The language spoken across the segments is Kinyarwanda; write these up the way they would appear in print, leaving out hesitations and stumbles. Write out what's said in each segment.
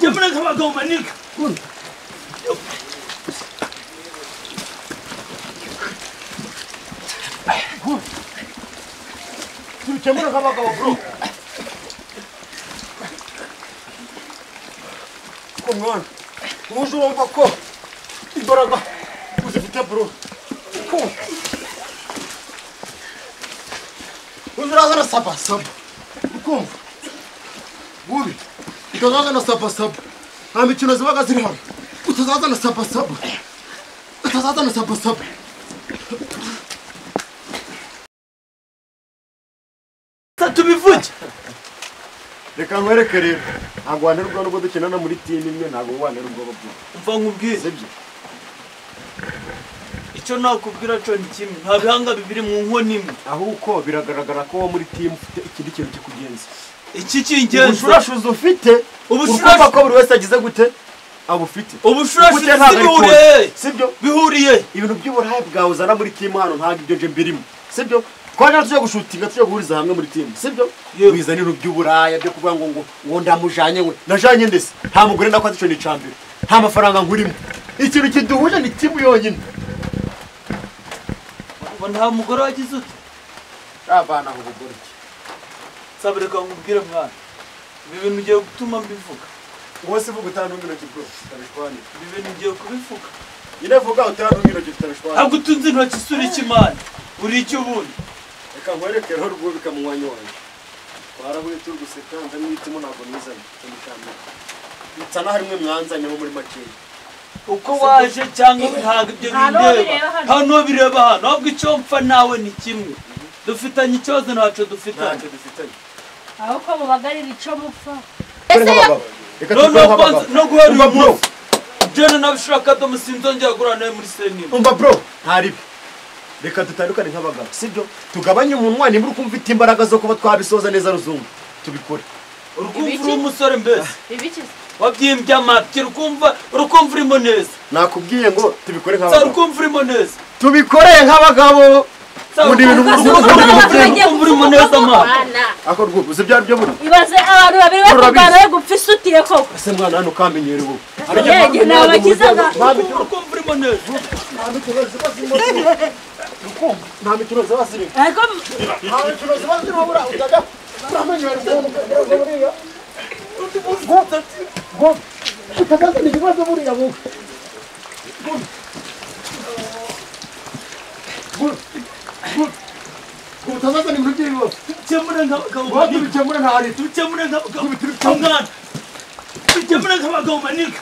Tubikemure nk'abagabo manika. Tubikemure nk'abagabo bro. Ko mwana uje urumva ko imbaraga uzifite bro. Ko urazana saba saba. Ukumva bubi utazazana saba saba. Nta mikino zibaga ziri hano. Utazazana saba saba. Utazazana saba saba. Tubivuge. Reka nkwereke rero. Ntabwo wantera ubwoba nubwo dukinana muri team imwe, ntabwo wantera ubwoba bro. Umva nkubwire. Sibyo? Icyo nakubwira cyo ni kimwe, nta bihanga bibiri mu nkono imwe. Ahubwo biragaragara ko wo muri team ufite ikindi kintu kikugenza. Iki kingenza? Ubushurashuzi ufite, ubushurashuzi ko buri wese agize gute abufite. Ubushurashuzi bihuriye. Sibyo? Bihuriye. Ibintu by'uburaya bwawe uzana muri team hano ntabwo ibyo nje mbirimo. Sibyo? Twaje tujye gushutinga tujye guhuriza hamwe muri team. Sibyo? Wizana ibintu by'uburaya byo kuvuga ngo ngo ndamujanye we. Najanye ndese. Nta mugore nakwaze ico ni icambere. Nta mafaranga nkurimo. Ikintu kiduhuje ni team yonyine. Ngo nta mugore wagize ute? Abana aho ubugore ki? Sabreka nkubwire mwana. Ibi bintu ugiye gutuma mbivuga. Wowe se vuga utantunga intoki bro, tutabishwanira. Ibi bintu ugiye kubivuga. Nyine vuga utantunga intoki tutabishwanira. Ntabwo utunze intoki isura iki mwana. Uri iki ubundi? Reka nkwereke rero rwubika mu mwanya wanjye. Twarahuye turi guseka ndamwitimo ntabwo nizanye. Nsa naho rimwe mwanzanye ho muri makeya. Uko waje cyangwa ntabwo ibyo bindeba. Hano bireba hano. Ahubwo icyo mpfa nawe ni kimwe. Dufitanye ikibazo ntaco dufitanye. Ntacyo dufitanye. Aho ko mubagarira ico mupfa. No guhera uyu munsi. Jene nabishaka domo sinzongera guhura nawe muri senima. Umva bro, ntaribi. Reka dutandukane nk'abagabo, sibyo? Tugabanye umunwa nimba uri kumva ufite imbaraga zo kuba twabisoza neza ruzungu. Tubikore. Urukumva uri umusore mbese. Ibiki? Wabyimbye amabyi urukumva urimo neza. Nakubwiye ngo tubikore nk'abagabo. Urukumva urimo neza. Tubikore nk'abagabo. Ubundi ibintu urimo neza mwana. Ako rwubu uzi ibyo aribyo buri. Ibaze abantu babiri bakugana yo gupfa isutiye koko. Ese mwana hano ukamenyera ubu. Yege nabakizaga. Urukumva urimo neza. Nta mikino ziba zirimo. Nta mikino ziba zirimo. Nta mikino ziba zirimo buriya utajya uramenyera umuntu buriya. Go. Utazazana ibibazo buriya wowe. Go. Utazazana ibintu by'ibibazo. Tubikemure nk'abagabo. Tubikemure ntari. Tubikemure nk'abagabo. Mwana. Tubikemure nk'abagabo manika.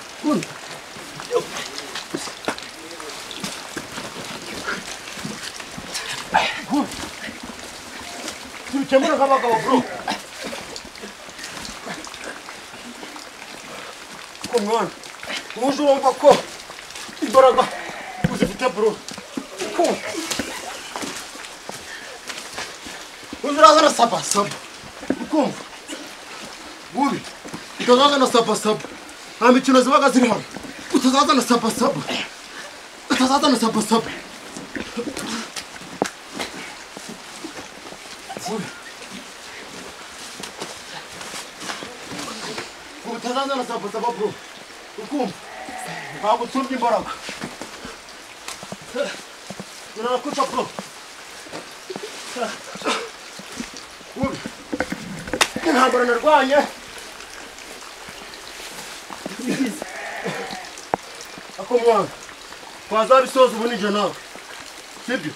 Tubikemure nk'abagabo bro. Ko mwana uje urumva ko imbaraga uzifite bro. Ko urazana saba saba. Ukumva bubi utazazana saba saba. Nta mikino zibaga ziri hano. Utazazana saba saba. Utazazana saba saba. Utazazana saba saba bro. Ukumva ntabwo utsubye imbaraga. Narakuca bro. Intambara narwanye. Ako mwana twazabisoza ubu nije nawe. Sibyo?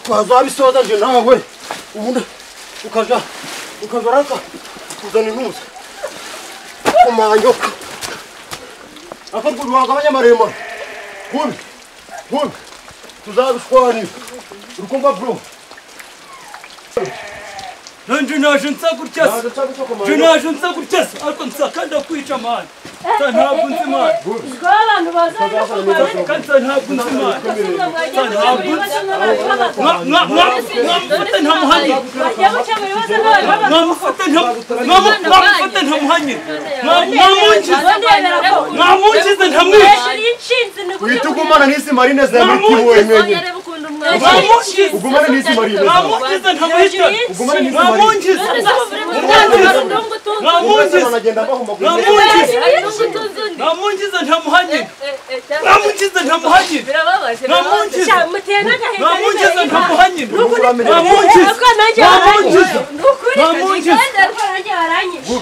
Twazabisoza nje nawe. Ubundi ukaja raka kuzana intuza. Kumanyoka. Ako rwagabanya maremare. Gubi. Gubi. Tuzabishwanira. Urukumva bro. Nanje naje nsa gutya. Je naje nsa gutya ariko nsakanda kwica mwana. Ntabwo nzi mwana. Ubwo abantu bazaza kurwana kandi ntabwo nzi mwana. Mwamufate ntamuhanye. Mwamufate ntamuhanye. Mwamunkize ntamwica. Uhita ugumana n'isi marine zawe muri timu wenyine. Ugumane n'isi marine. Mwamunkize ntamwica. Ugumane n'isi marine. Namungiza nagenda mbahumagura. Namungiza ntamuhanyira. Namungiza ntamuhanyira. Birababaje. Namungiza. Muteye n'agahinda. Namungiza ntamuhanyira. Namungiza. Namungiza. Namungiza. Nanjye baranyishe.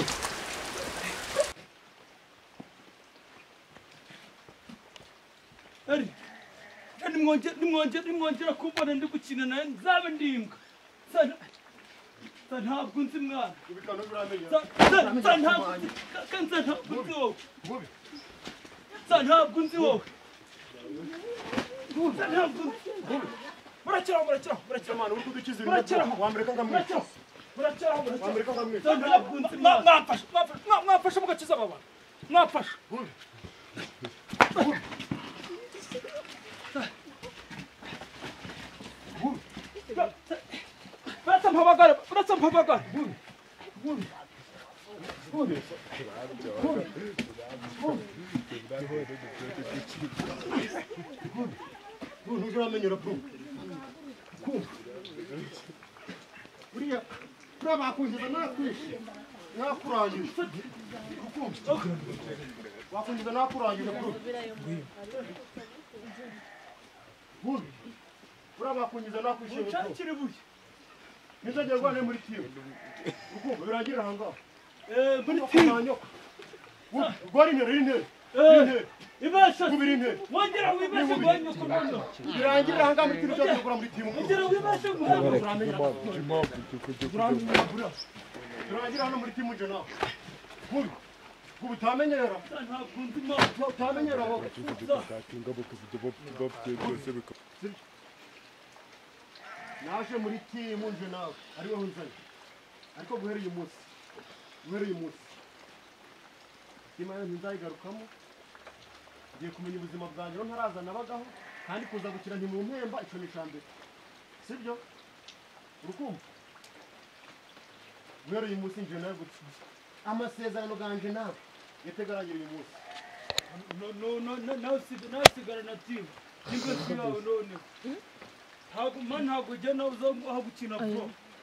Ari. Nimwongera kumbona ndi gukina nawe nzabe ndimbwa. Ntabwo nzi mwana. Ntabwo nzi wowe. Murakiraho. Mwafashe mugakiza aba bantu. Mwafashe. Mpabagara. Ntujya uramenyera bro. Buriya bakunjiza nakwishe. Nakurangije. Bakunjiza nakurangije bro. Buriya bakunjiza nakwishe bro. Nizajya rwane muri timu. Ukumva birangira aha ngaho. Muri timu. Rwari intebe. Ibasha. Kubira intebe. Wongera wibashe rwanya kunono. Birangira aha ngaho muri timu cyangwa gukora muri timu. Wongera wibashe Birangira hano muri timu je nawe. Kubi. Kubi utamenyera. Ntabwo nzi mwana. Utamenyera aho. Naje muri timu nje nawe ari weho nzanye ariko guhera uyu munsi timu yayo ntizayigarukamo. Ngiye kumenya ubuzima bwanjye rero ntaraza nabagaho kandi kuza gukina ntimumpemba icyo ni icya mbere sibyo urukumva guhera uyu munsi nje nawe gutya amasezerano ganje nawe yategarangira uyu munsi. No nawe sigara na timu nibwo yawe none. Ntabwo ujya nawe uza aho gukina bro.